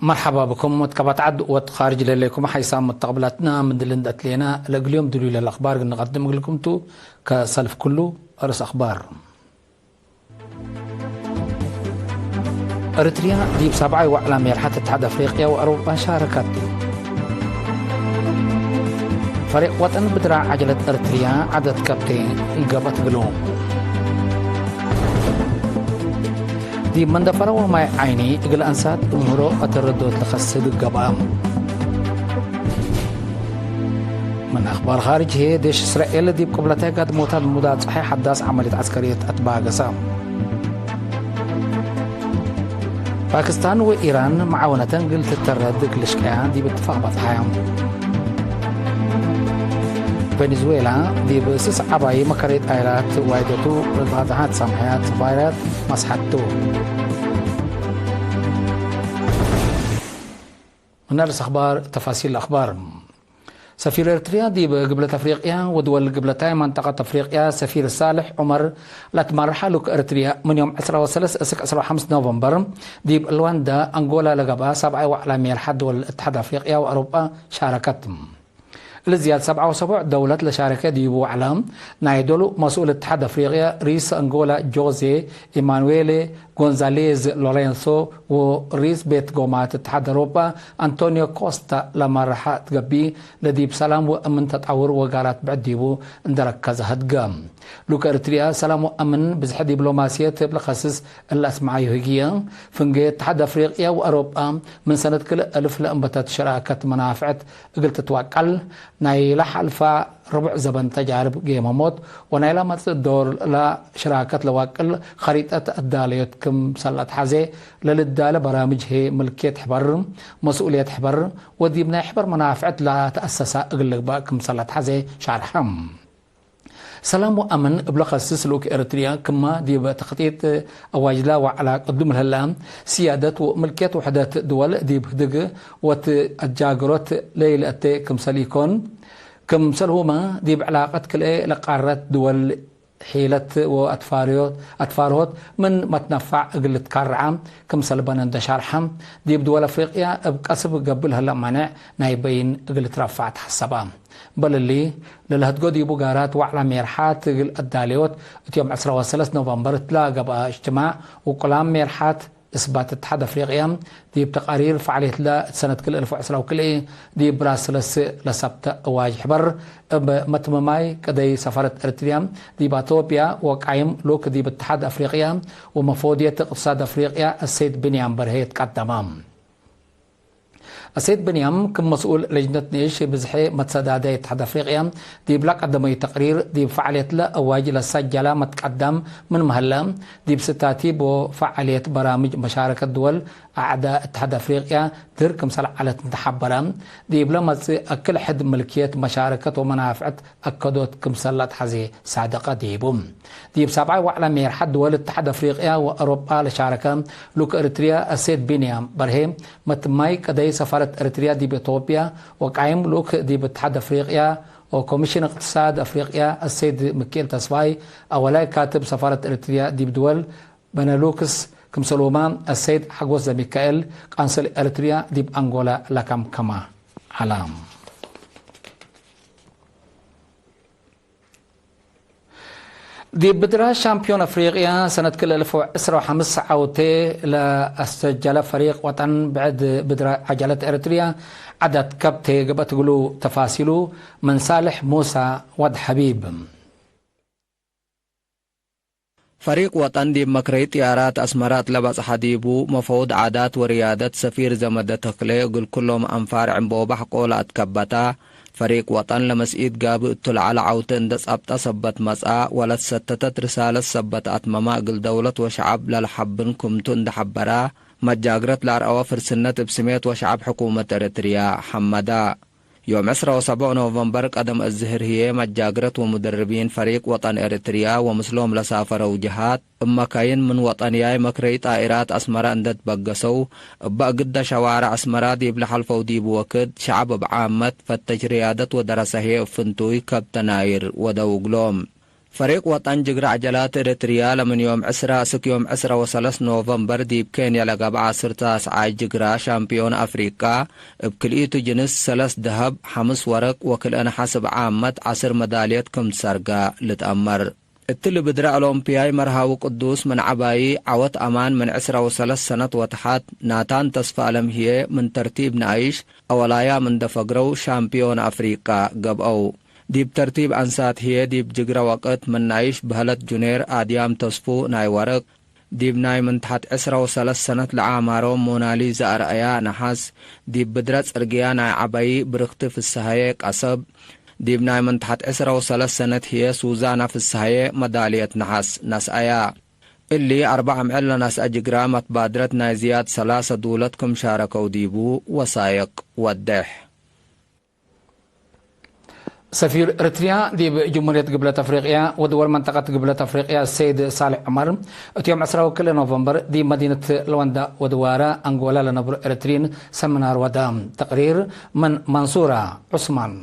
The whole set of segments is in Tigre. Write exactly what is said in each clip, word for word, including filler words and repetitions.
መርሐባ ብኩም። ወትቀባት ዐድ ወትካርጅ ለህሌኩም ሓይሳም መተቅብላትና፣ ምን ድልን ደአትሌና ለእግል ዮም ድሉይ ለለአክባር እግል ንቀድም እግልኩም ቱ። ከሰልፍ ክሉ፣ አርእስ አክባር። ኤሪትርያ ዲብ ሳብዓይ ወዕላ ሜርሐት እትሓድ አፍሪቅያ ወአውሮጳ ሻረከት። ፈሪቅ ወጠን ብድራዕ ዐጀለት ኤሪትርያ ዐደት ከብቴ ገብአት እግሉ። ዲብ መንደፈረ ወማይ ዓይኒ እግል አንሳት ምህሮ አተረዶት ለከስድ ገብአ። ምን አክባር ኻርጅ ህዬ፣ ዴሽ እስራኤል ዲብ ቅብለታይ ጋድሞታት ሙዳጽሐ ሐዳስ ዐመልየት ዐስከርየት አትባገሰ። ፓክስታን ወኢራን መዓወነተን እግል ትተረድ እግል ልሽቀያ ዲብ እትፋቅ በጽሐያ። ቬኔዙዌላ ዲብ ስስ ዐባይ መከረይ ጣይራት ዋይደቱ፣ ፋትሐት ሳምሐያት ሰፋይራት መስሐቱ። ምን አርእስ አክባር፣ ተፋሲል አክባር። ሰፊር ኤርትርያ ዲብ ግብለት አፍሪቅያ ወድወል ግብለታይ መንጠቀት አፍሪቅያ ሰፊር ሳልሕ ዑመር ለትመርሐ ሉክ ኤርትርያ ምን ዮም ዕስራ ወሰለስ እስክ ዕስራ ወሐምስ ኖቨምበር ዲብ ሉዋንዳ አንጎላ ለገብአ ሳብዓይ ወዕላ ሜርሐት ድወል እትሓድ አፍሪቅያ ወአውሮጳ ሻረከት። ለዝያድ ሰብዓ ወሰቡዕ ደውለት ለሻረከ ዲቡ ወዕላ ናይ ዶሉ መስኡል እትሓድ አፍሪቅያ ሪስ አንጎላ ጆዜ ኢማኑዌሌ ጎንዛሌዝ ሎሬንሶ ወሪስ ቤት ጎማት እትሓድ አውሮጳ አንቶኒዮ ኮስታ ለመርሐ እት ገብእ፣ ለዲብ ሰላም ወአምን ተጣውር ወጋራት ብዕድ ዲቡ እንደ ረከዘ ሀድገ። ሉክ ኤርትርያ ሰላም ወአምን ብዝሐ ዲብሎማስየት እብ ለከስስ እለ አስመዐዩ ህግየ፣ ፍንጌ እትሓድ አፍሪቅያ ወአውሮጳ ምን ሰነት ክልኤ አልፍ ለእንበተት ሸራከት መናፍዐት እግል ትትዋቀል፣ ናይ ለሐልፋ ርቡዕ ዘበን ተጃርብ ጌመሞት ወናይላ መጽእ ዶር ለሽራከት ለዋቅል ኸሪጠት አዳለዮት ክምሰል ለአትሐዜ ለልዳለ በራምጅ ህዬ፣ ምልክየት ሕበር፣ መስኡልየት ሕበር ወዲብ ናይ ሕበር መናፍዐት ለተአሰሳ እግል ልግበእ ክምሰል ለአትሐዜ ሻርሐ። ሰላም ወአምን እብ ለከስስ ልኡክ ኤረትርያ ክመ ዲብ ተክጢጥ አዋጅላ ወዐላ ቅዱም ለህላ፣ ስያደት ወምልክየት ውሕደት ድወል ዲብ ህድግ ወትአጃግሮት ለኢለአቴ ክምሰል ኢኮን፣ ክምሰልሁመ ዲብ ዕላቀት ክልኤ ለቃረት ድወል ሒለት ወአትፋርዮ-፣ አትፋርሆት ምን መትነፋዕ እግል ልትካረዐ ክምሰል በነ እንደ ሻርሐ፣ ዲብ ድወል አፍሪቅያ እብ ቀስብ ገብእ ለህለ ማኔዕ ናይ በይን እግል ልትረፋዕ ተሐሰበ። በልሊ፣ ለለህድጎ ዲቡ ጋራት ወዕላ ሜርሓት እግል አዳሌዎት፣ እት ዮም ዕስራ ወሰለስ ኖቨምበር እትለ ገብአ እጅትማዕ ውቁላም ሜርሓት እስባት እትሓድ አፍሪቅያ፣ ዲብ ተቃሪር ፈዓልየትለ እት ሰነት ክልኤ አልፍ ወዕስራ ወክልኤ ዲብ ብራስለስ ለሰብተ እዋጅ ሕበር፣ እብ መትመማይ ቅደይ ሰፋረት ኤረትርያ ዲብ አቶብያ ወቃይም ሉክ ዲብ እትሓድ አፍሪቅያ ወመፎድየት እቅትሳድ አፍሪቅያ አሰይድ ብንያም በርሄ ትቀደመ። አሰይድ ብንያም፣ ክም መስኡል ለጅነት ንእሽ ብዝሐ መትሰዳደይ እትሓድ አፍሪቅያ፣ ዲብለ ቀደመዩ ተቅሪር፣ ዲብ ፈዓልየትለ አዋጅ ለሰጀለ መትቀደም ምንመ ሀለ፣ ዲብ ስታቲብ ወፈዓልየት በራምጅ መሻረከት ድወል አዕዳ እትሓድ አፍሪቅያ ድር ክምሰል ዐለት እንተ ሐበረ፣ ዲብለ መጽእ አክል ሕድ ምልክየት፣ መሻረከት ወመናፍዐት አከዶት ክምሰል ለአትሐዜ ሳድቀ ዲቡ። ዲብ ሳብዓይ ወዕለ ሜርሐት ድወል እትሓድ አፍሪቅያ ወአውሮጳ ለሻረከ ልኡክ ኤረትርያ አሰይድ ቢንያም በርሄ፣ መትማይ ቅደይ ሰፋረት ኤረትርያ ዲብ ኢትዮጵያ ወቃይም ልኡክ ዲብ እትሓድ አፍሪቅያ ወኮሚሽን እቅትሳድ አፍሪቅያ አሰይድ ሚኪኤል ተስፋይ፣ አወላይ ካትብ ሰፋረት ኤረትርያ ዲብ ድወል በነሉክስ፣ ክምሰልሁመ አሰይድ ሐጎስ ዘሚካኤል፣ ቃንስል ኤረትርያ ዲብ አንጎላ ለከምከመ ዐለ። ዲብ ብድረ ሻምፒዮን አፍሪቅያ ሰነት ክልኤ አልፍ ወዕስራ ወሐምስ ዐውቴ ለአሰጀለ ፈሪቅ ወጠን ብዕድ ብድረ ዐጀለት ኤረትርያ ዐደት ከብቴ ገብአት እግሉ። ተፋሲሉ ምን ሳልሕ ሙሳ ወድ ሐቢብ። ፈሪቅ ወጠን ዲብ መክረይ ጥያራት አስመረ እት ለበጽሐ ዲቡ፣ መፈውድ ዓዳት ወርያደት ሰፊር ዘመደ ተክሌ እግል ኩሎም አንፋር ዕንቦበ ሐቆ ለአትከበታ፣ ፈሪቅ ወጠን ለመስኢት ጋብእ እቱ ለዐለ ዐውቴ እንደ ጸብጠ ሰበት መጽአ፣ ወለት ሰተተት ርሳለት ሰበት አትመመ እግል ደውለት ወሸዐብ ለለሐብን ክምቱ እንደ ሐበራ፣ መጃግረት ለአርአወ ፍርስነት እብ ስሜት ወሸዐብ ሕኩመት ኤረትርያ ሐመዳ። ዮም ዕስራ ወሰቡዕ ኖቨምበር ቀደም እዝህር ህዬ፣ መጃግረት ወሙደርቢን ፈሪቅ ወጠን ኤረትርያ ወምስሎም ለሳፈረው ጀሃት፣ እብ መካይን ምን ወጠንያይ መክረይ ጣኢራት አስመረ እንደ ትበገሰው፣ እበ እግደ ሸዋርዕ አስመረ ዲብ ለሐልፈው ዲብ ወክድ፣ ሸዐብ እብ ዓመት፣ ፈተሽ ርያደት ወደረሰ ህዬ እብ ፍንቱይ ከብተ ናይር ወደው እግሎም። ፈሪቅ ወጠን ጅግረ ዐጀላት ኤረትርያ ለምን ዮም ዕስራ እስክ ዮም ዕስራ ወሰለስ ኖቨምበር ዲብ ኬንያ ለገብአ ዐስርተ አስዓይ ጅግረ ሻምፕዮን አፍሪቃ እብ ክልኢቱ ጅንስ ሰለስ ደሀብ፣ ሐምስ ወረቅ ወክልኤ ነሐስ እብ ዓመት ዐስር መዳልየት ክም ትሰርገ ልትአመር። እትሊ ብድረ ኦሎምፕያይ መርሃዊ ቅዱስ ምን ዐባዪ ዐወት አማን ምን ዕስራ ወሰለስ ሰነት ወተሐት፣ ናታን ተስፈአለም ህዬ ምን ተርቲብ ነአይሽ አወላያም እንደ ፈግረው ሻምፕዮን አፍሪቃ ገብአው። ዲብ ተርቲብ አንሳት ህዬ ዲብ ጅግረ ወቅት ምን ነአይሽ በህለት ጁኔር አድያም ተስፉ ናይ ወርቅ፣ ዲብ ናይ ምን ተሐት ዕስራ ወሰለስ ሰነት ለዓማሮም ሞናሊዛ አርአያ ነሐስ፣ ዲብ ብድረ ጽርግያ ናይ ዐባዪ ብርክቲ ፍስሃዬ ቀሰብ፣ ዲብ ናይ ምን ተሐት ዕስራ ወሰለስ ሰነት ህዬ ሱዛና ፍስሃዬ መዳልየት ነሐስ ነስአያ። እሊ አርበዕ አምዕል ለነስአ ጅግረ መትባድረት ናይ ዝያድ ሰላሰ ዱለት ክም ሻረከው ዲቡ ወሳይቅ ወዴሕ። ሰፊር ኤረትርያ ዲብ ጅምሁርየት ግብለት አፍሪቅያ ወድወል መንጠቀት ግብለት አፍሪቅያ ሰይድ ሳልሕ ዑመር፣ እት ዮም ዕስራ ወክልኤ ኖቨምበር ዲብ መዲነት ለወንዳ ወድዋረ አንጎላ ለነብሩ ኤረትርይን ሰምናር ወደ። ተቅሪር ምን መንሱራ ዑስማን።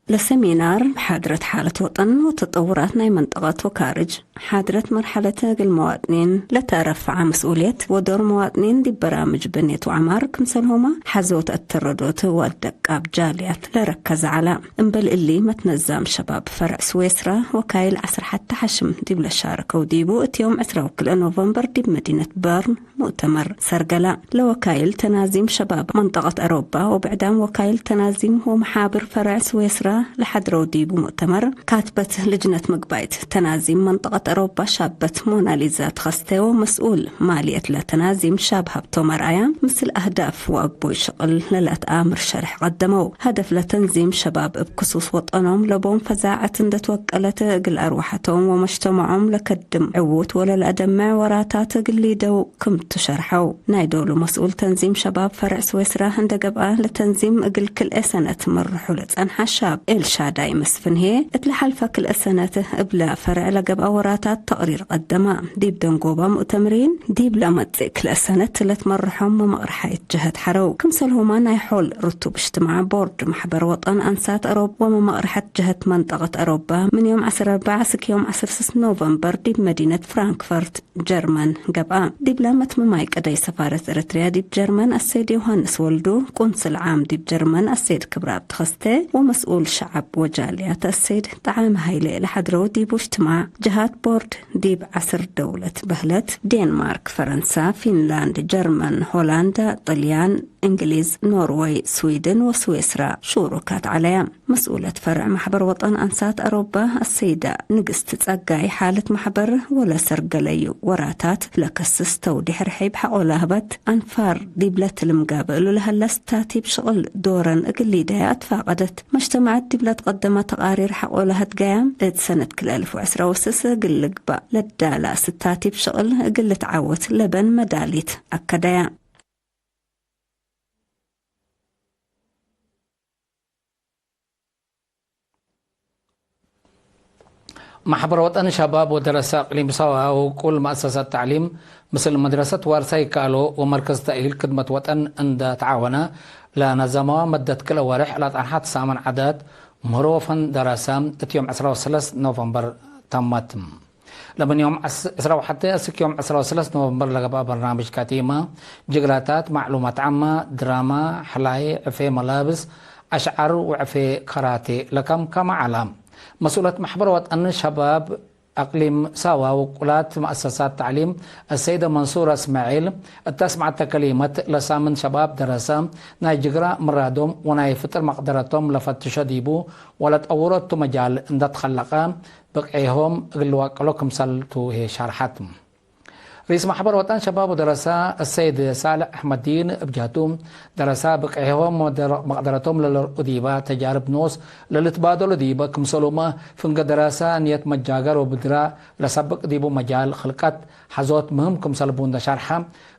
ለሰሚናር፣ ሓድረት ሓለት ወጠን ወተጠውራት ናይ መንጠቀት ወካርጅ፣ ሓድረት መርሐለት እግል መዋጥኒን ለተአረፈዐ መስኡልየት ወዶር መዋጥኒን ዲብ በራምጅ ብኔት ወዐማር፣ ክምሰልሁመ ሐዞት አተረዶት ወአደቃብ ጃልያት ለረከዘ ዐለ። እምበል እሊ፣ መትነዛም ሸባብ ፈርዕ ስዌስራ ወካይል ዐስር ሐተ ሐሽም ዲብ ለሻረከው ዲቡ፣ እት ዮም ዕስራ ወክልኤ ኖቨምበር ዲብ መዲነት በርን ሙእተመር ሰርገላ። ለወካይል ተናዚም ሸባብ መንጠቀት አሮባ ወብዕዳም ወካይል ተናዚም ወመሓብር ፈረዕ ስዌስራ ለሐድረው ዲቡ ሙእተመር፣ ካትበት ልጅነት ምግባይት ተናዚም መንጠቀት አሮባ ሻበት ሞናሊዛ ተኸስተ ወመስኡል ማልየት ለተናዚም ሻብ ሀብቶም አርአያ፣ ምስል አህዳፍ ወአቦይ ሽቅል ለለአትአምር ሸርሕ ቀደመው። ሀደፍ ለተንዚም ሸባብ እብ ክሱስ ወጠኖም ለቦም ፈዛዐት እንደ ትወቀለት እግል አርወሐቶም ወመጅተመዖም ለከ ድም ዕዉት ወለለአደምዕ ወራታት እግል ሊደው ክም ቱ ሸርሐው። ናይ ዶሉ መስኡል ተንዚም ሸባብ ፈርዕ ስዌስራ እንደ ገብአ፣ ለተንዚም እግል ክልኤ ሰነት መርሑ ለጸንሐ ሻብ ኤልሻዳይ መስፍን ህዬ፣ እት ለሐልፈ ክልኤ ሰነት እብለ ፈርዕ ለገብአ ወራታት ተቅሪር ቀደመ። ዲብ ደንጎባ ሙእተምሪን፣ ዲብ ለመጽእ ክልኤ ሰነት ለትመርሖም መመቅርሐይት ጀህት ሐረው። ክምሰልሁመ ናይ ሖል ርቱብ እጅትማዕ ቦርድ ማሕበር ወጠን አንሳት አሮብ ወመመቅርሐት ጀህት መንጠቀት አሮባ ምን ዮም ዐስር አርበዕ እስክ ዮም ዐስር ስስ ኖቨምበር ዲብ መዲነት ፍራንክፈርት ጀርመን ገብአ። ዲብለ መትመማይ ቀደይ ሰፋረት ኤረትርያ ዲብ ጀርመን አሰይድ ዮሃንስ ወልዱ፣ ቁንስል ዓም ዲብ ጀርመን አሰይድ ክብረአብ ተኸስተ ወመስኡል ሸዐብ ወጃልያት አሰይድ ጠዓመ ሃይለ ለሐድረው ዲቡ እጅትማዕ፣ ጀሃት ቦርድ ዲብ ዐስር ደውለት በህለት፣ ዴንማርክ፣ ፈረንሳ፣ ፊንላንድ፣ ጀርመን፣ ሆላንድ፣ ጥልያን፣ እንግሊዝ፣ ኖርወይ፣ ስዊድን ወስዌስራ ሹሩካት ዐለያ። መስኡለት ፈርዕ ማሕበር ወጠን አንሳት አሮባ አሰይደ ንግስት ጸጋይ፣ ሓለት ማሕበር ወለሰርገለዩ ወራታት ለከስስ ተውዲሕ ርሒብ ሐቆ ለህበት አንፋር ዲብለ ትልም ጋብእ እሉ ለሀለ ስታቲብ ሽቅል ዶረን እግል ሊደያ አትፋቀደት። መጅተማዐት ዲብለ ትቀደመ ተቃሪር ሐቆ ለሀትገያ እት ሰነት ክልኤ አልፍ ወዕስራ ወስስ እግል ልግባእ ለዳላ ስታቲብ ሽቅል እግል ልትዓወት ለበን መዳሊት አከደያ። ማሕበር ወጠን ሸባብ ወደረሰ እቅሊም ሰዋ ወውቁል መአሰሳት ተዕሊም ምስል መድረሰት ዋርሳይ ይከአሎ ወመርከዝ ተእሂል ክድመት ወጠን እንደ ተዓወነ ለነዘመዋ መደት ክልኤ ወሬሕ ለአጣንሐት ሳምን ዐዳት ምህሮ ወፈን ደረሰ እት ዮም ዕስራ ወሰለስ ኖቨምበር ተመት። ለምን ዮም ዕስ-፣ ዕስራ ወሐቴ እስክ ዮም ዕስራ ወሰለስ ኖቨምበር ለገብአ በርናምጅ ከቲመ፣ ጅግራታት፣ ማዕሉማት ዓመ፣ ድራማ፣ ሕላይ፣ ዕፌ መላብስ፣ አሽዓር ወዕፌ ከራቴ ለከምከመ ዐለ። መስኡለት መሕበር ወጠን ሸባብ አቅሊም ሳዋ ወውቁላት መአሰሳት ተዕሊም አሰይደ መንሱረ እስማዒል እተ አስምዐተ ከሊመት፣ ለሳምን ሸባብ ደረሰ ናይ ጅግራ ምራዶም ወናይ ፍጥር መቅደረቶም ለፈትሾ ዲቡ ወለጠውሮ እቱ መጃል እንደ ትከለቀ፣ ብቅዔሆም እግል ልዋቀሎ ክምሰል ቱ ህዬ ሻርሐት። ርኢስ ማሕበር ወጠን ሸባብ ወደረሳ አሰይድ ሳልሕ አሕመዲን እብ ጀህቱ፣ ደረሳ ብቅዔሆም ወመቅደረቶም ለለርኡ ዲበ ተጃርብ ኖስ ለልትባደሉ ዲበ ክምሰሉመ፣ ፍንገ ደረሳ ንየት መጃገር ወብድራ ለሰብቅ ዲቡ መጃል ክልቀት ሐዞት ምህም ክምሰል ቡ እንደ ሸርሐ፣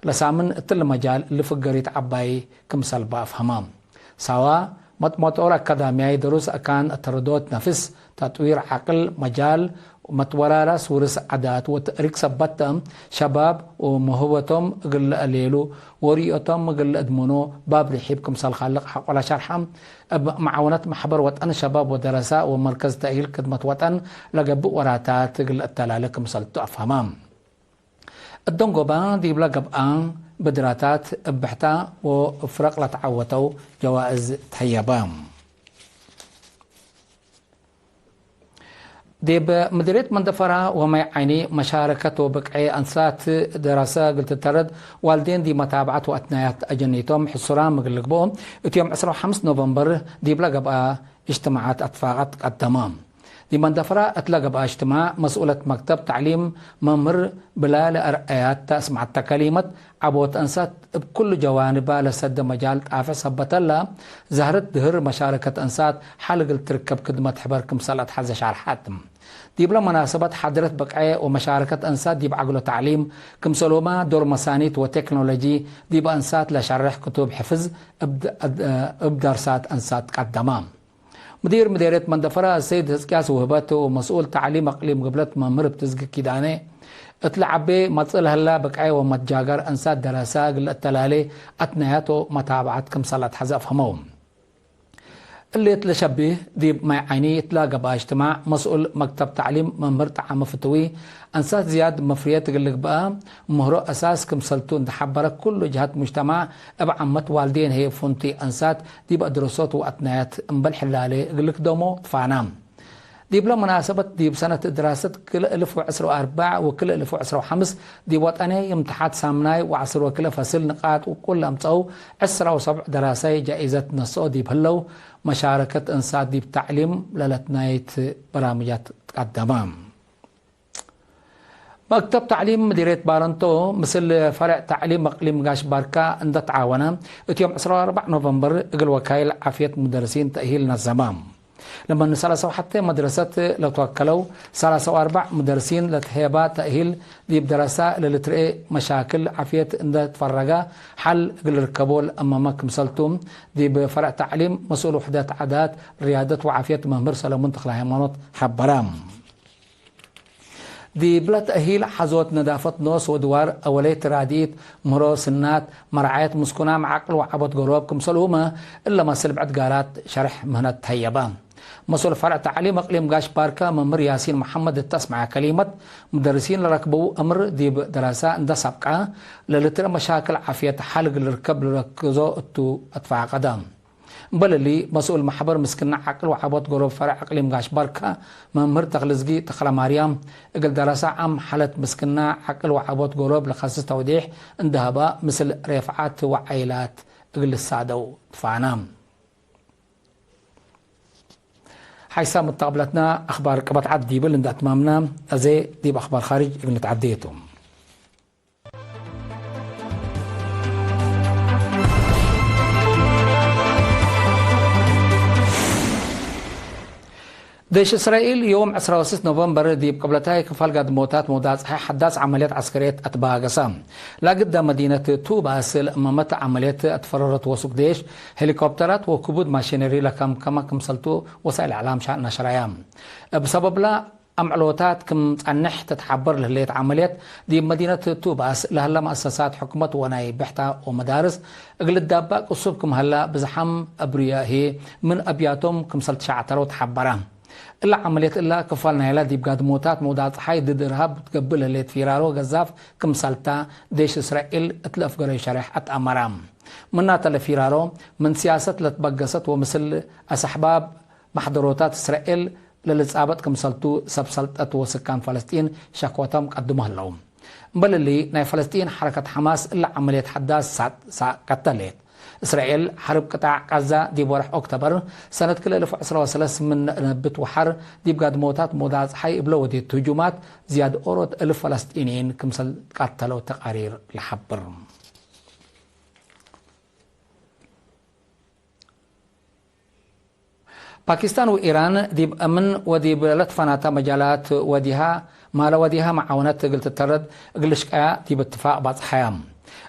ለሳምን እትሊ መጃል እሊ ፍገሪት ዐባይ ክምሰል በአፍሀመ። ሳዋ መጥመጦር አካዳምያይ ደሩስ አካን አተረዶት ነፍስ፣ ተጥዊር ዐቅል፣ መጃል መትወራራስ ውርስ ዓዳት ወተእሪክ ሰበት ተ፣ ሸባብ ወመውህበቶም እግል ለአሌሉ ወርእዮቶም እግል ለአድምኖ ባብ ርሒብ ክምሰል ካልቅ ሐቆለ ሸርሐ፣ እብ መዓውነት መሕበር ወጠን ሸባብ ወደረሳ ወመርከዝ ተእሂል ክድመት ወጠን ለገብእ ወራታት እግል ለአተላሌ ክምሰልቱ አፍሀመ። እት ደንጎበ ዲብለ ገብአ ብድራታት እብ ብሕታ ወፍረቅ ለተዓወተው ጀዋእዝ ተህየበ። ዲብ ምድርየት መንደፈራ ወማይ ዓይኒ መሻረከት ወብቅዔ አንሳት ደራሰ እግል ትተረድ ዋልዴን ዲብ መታብዐት ወአትናያት አጀኒቶም ሕሱራም እግል ልግብኦ እት ዮም ዕስራ ወሐምስ ኖቨምበር ዲብለ ገብአ እጅትማዓት አትፋቀት ቀደመ። ዲብ መንደፈራ እትለ ገብአ እጅትማዕ መስኡለት መክተብ ተዕሊም መምህር ብላለ አርአያት ተ አስመዐተ ከሊመት፣ ዐቦት አንሳት እብ ኩሉ ጀዋንባ ለሰደ መጃል ጣፍዕ ሰበተላ፣ ዘህረት ድህር መሻረከት አንሳት ሐል እግል ትርከብ ክድመት ሕበር ክምሰል አትሐዘ ሻርሐት። ዲብለ መናሰበት ሓድረት ብቅዔ ወመሻረከት አንሳት ዲብ ዐግሎ ተዕሊም፣ ክምሰልሁመ ዶር መሳኒት ወቴክኖሎጂ ዲብ አንሳት ለሸርሕ ክቱብ ሕፍዝ እብ፣ እብ ደርሳት አንሳት ቀደመ። ሙዲር ምዴርየት መንደፈራ ሰይድ ህዝቅያስ ውህበት ወመስኡል ተዕሊም አቅሊም ግብለት መምህር እብ ትዝጊ ኪዳኔ፣ እትለ ዐቤ መጽእ ለህላ ብቅዔ ወመትጃገር አንሳት ደረሰ እግል ለአተላሌ አትናያት ወመታብዐት ክምሰል አትሐዘ አፍሀመው። እሊ እትለ ሸቢህ ዲብ ማይ ዓይኒ እትለ ገብአ እጅትማዕ መስኡል መክተብ ተዕሊም መምህር ጠዓመ ፍትዊ፣ አንሳት ዝያድ መፍርየት እግል ልግበአ ምህሮ አሳስ ክምሰልቱ እንዴ ሐበረ፣ ኩሉ ጀሀት ሙጅተማዕ እብ ዓመት ዋልዴን ህዬ ፍንቱይ አንሳት ዲብ አድረሶት ወአትናያት እምበል ሕላሌ እግል ልክደሞ ትፋና። ዲብለ መናሰበት ዲብ ሰነት ድራሰት ክልኤ እልፍ ወዕስር ወአርበዕ ወክልኤ እልፍ ወዕስር ወሐምስ ዲብ ወጠንዬ ይምተሓት ሳምናይ ወዐስር ወክልኤ ፈስል ንቃጥ ውቁል ለአምጸው ዕስራ ወሰብዕ ደራሳይ ጃኢዘት ነስኦ ዲብ ህለው መሻረከት እንሳት ዲብ ተዕሊም ለለትናይት በራምጃት ትቀደመ። መክተብ ተዕሊም ምዲርየት ባረንቶ ምስል ፈርዕ ተዕሊም እቅሊም ጋሽ ባርካ እንደ ተዓወነ፣ እት ዮም ዕስራ ወአርበዕ ኖቨምበር እግል ወካይል ዓፍየት ሙደርሲን ተእሂል ነዘመ። ለመን ሰላሳ ወሐቴ መድረሰት ለትወከለው ሰላሳ ወአርበዕ ሙደርሲን ለትሄባ ተእሂል ዲብ ደረሳ ለልትርኤ መሻክል ዓፍየት እንደ ትፈረገ ሐል እግል ልርከቦ ለአመመ ክምሰልቱ፣ ዲብ ፈርዕ ተዕሊም መስኡል ውሕደት ዓዳት፣ ርያደት ወዓፍየት መምህር ሰለሙን ተክለሃይማኖት ሐበረ። ዲብለ ተእሂል ሐዞት ነዳፈት ኖስ ወድዋር አወለይት ራድኢት፣ ምህሮ ስናት፣ መርዓየት ምስኩናም ዐቅል ወዐቦት ገሮብ ክምሰልሁመ እለ መስል ብዕድ ጋራት ሸርሕ ምህነት ተህየበ። መስኡል ፈርዕ ተዕሊም እቅሊም ጋሽ ባርከ መምህር ያሲን መሐመድ እተ አስመዐ ከሊመት፣ ሙደርሲን ለረክበው አምር ዲብ ደረሳ እንደ ሰብቀ፣ ለልትረ መሻክል ዓፍየት ሐል እግል ልርከብ ልረክዞ እቱ አትፋቀደ። እምበል እሊ፣ መስኡል መሕበር ምስክና ዐቅል ወዐቦት ገሮብ ፈርዕ እቅሊም ጋሽ ባርከ፣ መምህር ተክልዝጊ ተክለማርያም፣ እግል ደረሳ ዓም ሐለት ምስክና ዐቅል ወዐቦት ገሮብ ለከስስ ተውዴሕ እንደ ሀበ፣ ምስል ሬፍዓት ወዓይላት እግል ልሳደው ትፋነ። ሓይሳም እት አቅብለትና አክባር ቅበት ዐድ ዲብል እንደ አትማምና፣ አዜ ዲብ አክባር ካርጅ እግል ንትዐዴ ቱ። ዴሽ እስራኤል ዮም ዕስራ ወስስ ኖቨምበር ዲብ ቅብለታይ ክፋል ጋድሞታት መውዳጽሐ ሐዳስ ዐመልየት ዐስከርየት አትባገሰ። ላግዳ መዲነት ቱባስ ለእመመት ዐመልየት አትፈረረት ወሱቅ ዴሽ፣ ሄሊኮፕተራት ወክቡድ ማሺነሪ ለከምከመ ክምሰልቱ ወሳእል እዕላም ሻ-፣ ነሽረያ። እብ ሰበብላ አምዕሎታት ክም ጸንሕ ትትሓበር ለህሌት ዐመልየት፣ ዲብ መዲነት ቱባስ ለህለ መአሰሳት ሕኩመት ወናይ ብሕታ ወመዳርስ እግል ልዳባእ ቅሱብ ክም ሀላ፣ ብዝሓም አብርያ ህዬ ምን አብያቶም ክምሰል ትሸዕተረው ተሓበረ። እለ ዐመልየት እለ፣ ክፋል ናይላ ዲብ ጋድሞታት መውዳጽ ጸሓይ ድድ እርሃብ ትገብእ ለህሌት ፊራሮ ገዛፍ ክምሰልታ፣ ዴሽ እስራኤል እት ለአፍገረዩ ሸሬሕ አትአመረ። ምናተ ለፊራሮ፣ ምን ሲያሰት ለትበገሰት ወምስል አሰሕባብ መሕደሮታት እስራኤል ለልጻበጥ ክምሰልቱ፣ ሰብ ሰልጠት ወስካን ፈለስጢን ሸክወቶም ቀድሞ ህለው። እምበል እሊ፣ ናይ ፈለስጢን ሐረከት ሐማስ እለ ዐመልየት ሐዳስ ሳቅ-፣ ሳቀተሌት። እስራኤል ሐርብ ቅጣዕ ቃዛ ዲብ ወርሕ ኦክተበር ሰነት ክልኤ እልፍ ወዕስራ ወሰለስ ምን ነብት ወሐር ዲብ ጋድሞታት መውዳጽ ጸሓይ እብለ ወዴት ህጁማት ዝያድ ኦሮት እልፍ ፈለስጢንይን ክምሰል ቃተለው ተቃሪር ለሐብር። ፓኪስታን ወኢራን ዲብ አምን ወዲብ ለትፈናተ መጃላት ወዲሃ፣ ማለ ወዲሃ መዓውነት እግል ትተረድ እግል ልሽቀያ ዲብ እትፋቅ ባጽሐያ።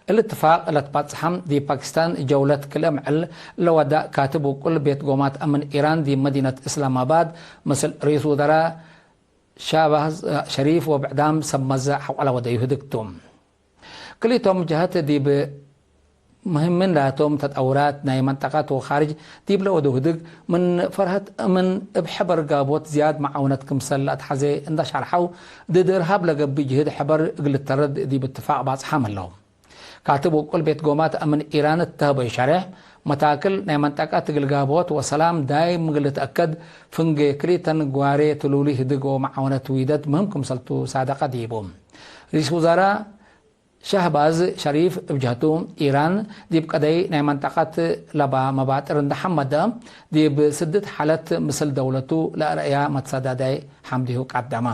እሊ እትፋቅ ለትባጽሐ ዲብ ፓኪስታን ጀውለት ክልኤ ምዕል ለወዳእ ካትብ ውቁል ቤት ጎማት አምን ኢራን ዲብ መዲነት እስላማባድ ምስል ርኢስ ውዘራ ሻባዝ ሸሪፍ ወብዕዳም ሰብ መዘ ሐቆለ ወደዩ ህድግ ቱ። ክልኢቶም ጀሀት ዲብ ምህምን ላቶም ተጠውራት ናይ መንጠቀት ወካርጅ ዲብ ለወደው ህድግ ምን ፈርሀት እምን እብ ሕበር ጋቦት ዝያድ መዓውነት ክምሰል ለአትሐዜ እንደ ሸርሐው፣ ድድ እርሃብ ለገብእ ጅህድ ሕበር እግል ልተረድ ዲብ እትፋቅ ባጽሓም ህለው። ካትብ ውቁል ቤት ጎማት እምን ኢራን እተህበዩ ሸሬሕ፣ መታክል ናይ መንጠቀት እግል ጋብሆት ወሰላም ዳይም እግል ልትአከድ፣ ፍንጌ ክልኢተን ግዋሬ ትሉሊ ህድግ ወመዓውነት ዊደት ምህም ክምሰልቱ ሳደቀ ዲቡ። ርኢስ ውዛራ ሸህባዝ ሸሪፍ እብ ጀህቱ፣ ኢራን ዲብ ቀደይ ናይ መንጠቀት ለባ መባጥር እንደ ሐመደ፣ ዲብ ስድት ሓለት ምስል ደውለቱ ለአርአያ መትሰዳዳይ ሐምዲሁ ቀደመ።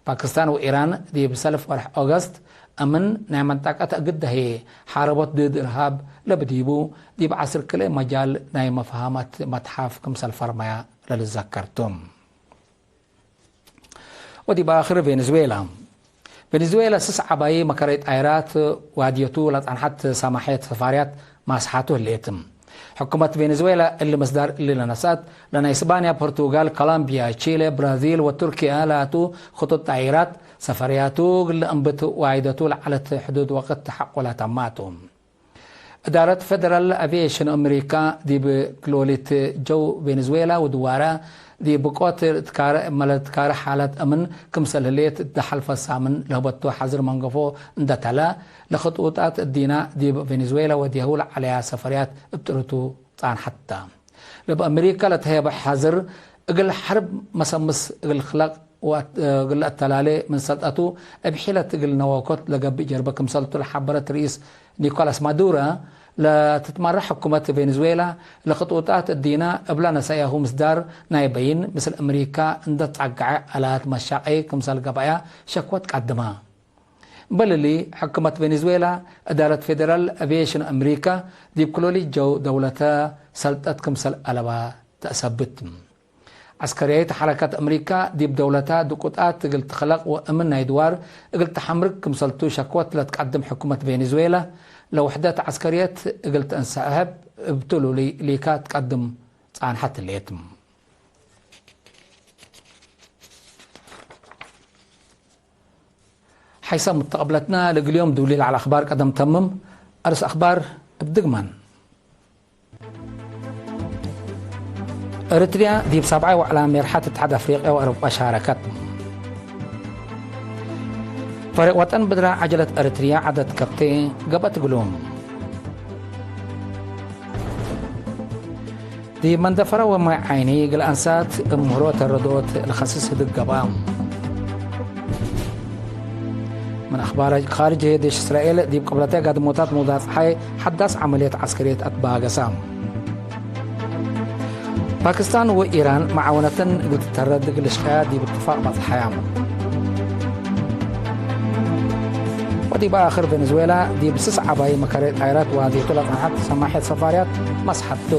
ፓክስታን ወኢራን ዲብ ሰልፍ ወርሕ ኦገስት እምን ናይ መንጠቀት እግል ደህየ ሓረቦት ድድ እርሃብ ለብዲቡ፣ ዲብ ዐስር ክልኤ መጃል ናይ መፍሃመት መትሓፍ ክምሰል ፈርመያ ለልዘከር ቱ። ወዲብ አክር ቬኔዙዌላ። ቬኔዙዌላ ስስ ዐባዪ መከረይ ጣይራት ዋድየቱ ለጸንሐት ሰማሕየት ሰፋርያት ማስሓቱ ህሌት። ሕኩመት ቬኔዙዌላ እሊ ምስዳር እሊ ለነስአት፣ ለናይ ስባንያ፣ ፖርቱጋል፣ ኮሎምቢያ፣ ቺሌ፣ ብራዚል ወቱርኪያ ላቱ ክጡጥ ጣይራት ሰፈርያቱ እግል ለአንብት ዋይደቱ ለዐለት ሕዱድ ወቅት ሐቆለ ተማቱ። እዳረት ፌደራል አቪዬሽን አሜሪካ ዲብ ክሎሊት ጀው ቬኔዙዌላ ወድዋረ ዲብ ብቆት ትካረ፣ መለ ትካረ ሓለት አምን ክምሰል ህሌት እተ ሐልፈ ሳምን ለህበቶ ሐዝር መንገፎ እንደ ተለ፣ ለክጡጣት እዲና ዲብ ቬኔዙዌላ ወዴሁ ለዐለያ ሰፈርያት እብ ጥርቱ ጻንሐት ተ። ለእብ አሜሪካ ለተሄበ ሐዝር እግል ሐርብ መሰምስ እግል ክለቅ ወእት-፣ እግል ለአተላሌ ምን ሰልጠቱ እብ ሒለት እግል ነወኮት ለገብእ ጀርበ ክምሰልቱ ለሐበረት ርኢስ ኒኮላስ ማዱሮ፣ ለትትመረሕ ሕኩመት ቬኔዙዌላ ለክጡጣት እዲና እብለ ነሰአያሁ ምስዳር ናይ በይን፣ ምስል አሜሪካ እንደ ትጸገዐ አላት መሻቄ ክምሰል ገብአያ ሸክወት ቀድመ። እምበል እሊ፣ ሕክመት ቬኔዙዌላ፣ እዳረት ፌደራል አቪዬሽን አሜሪካ፣ ዲብ ክሎሊ ጀው ደውለተ ሰልጠት ክምሰል አለባ ተአሰብት። ዐስከርያይት ሐረከት አሜሪካ ዲብ ደውለታ ድቁጣት እግል ትክለቅ ወእምን ናይ ድዋር እግል ተሐምርግ ክምሰልቱ ሸክወት ለትቀድም ሕኩመት ቬኔዙዌላ፣ ለውሕደት ዐስከርየት እግል ተእንሰሕብ እብ ትሉሊ ሊካ ትቀድም ጻንሐት ህሌት። ሐይሰ ሙተቀብለትና፣ ለእግል ዮም ዱሊ ለዐለ አኽባር ቀደም ተምም። አርስ አኽባር እብ ድግመን። ኤረትርያ ዲብ ሳብዓይ ወዕላ ሜርሐት እትሓድ አፍሪቅያ ወአውሮጳ ሻረከት። ፈሪቅ ወጠን ብድራ ዐጀለት ኤረትርያ ዐደድ ከብቴ ገብአት እግሉ። ዲብ መንደፈረ ወማይ ዓይኒ እግል አንሳት እብ ምህሮ ተረዶት ለከስስ ህድግ ገብአ። ምን አኽባር ካርጅ፣ ዴሽ እስራኤል ዲብ ቅብለተ ጋድሞታት ሙዳት ጸሓይ ሐዳስ ዐመልየት ዐስከርየት አትባገሰ። ፓክስታን ወኢራን መዓወነተን እግል ትተረድ እግል ልሽቀያ ዲብ እትፋቅ በጽሐያ። ወዲብ አክር ቬኔዙዌላ ዲብ ስስ ዐባይ መከረ ጣይራት ዋድየቱ ለጸንሐት ሰማሕየት ሰፋርያት መስሐቱ።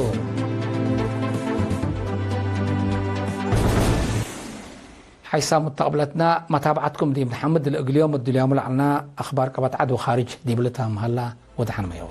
ሐይሰ ሙተቅብለትና መታብዐትኩም ዲብ ነሐምድ፣ ለእግል ዮም እድልያሙ ለዐልና አኽባር ቀበት ዐድ ወኻርጅ ዲብሊ ታም ሀላ። ወደሐን መየው።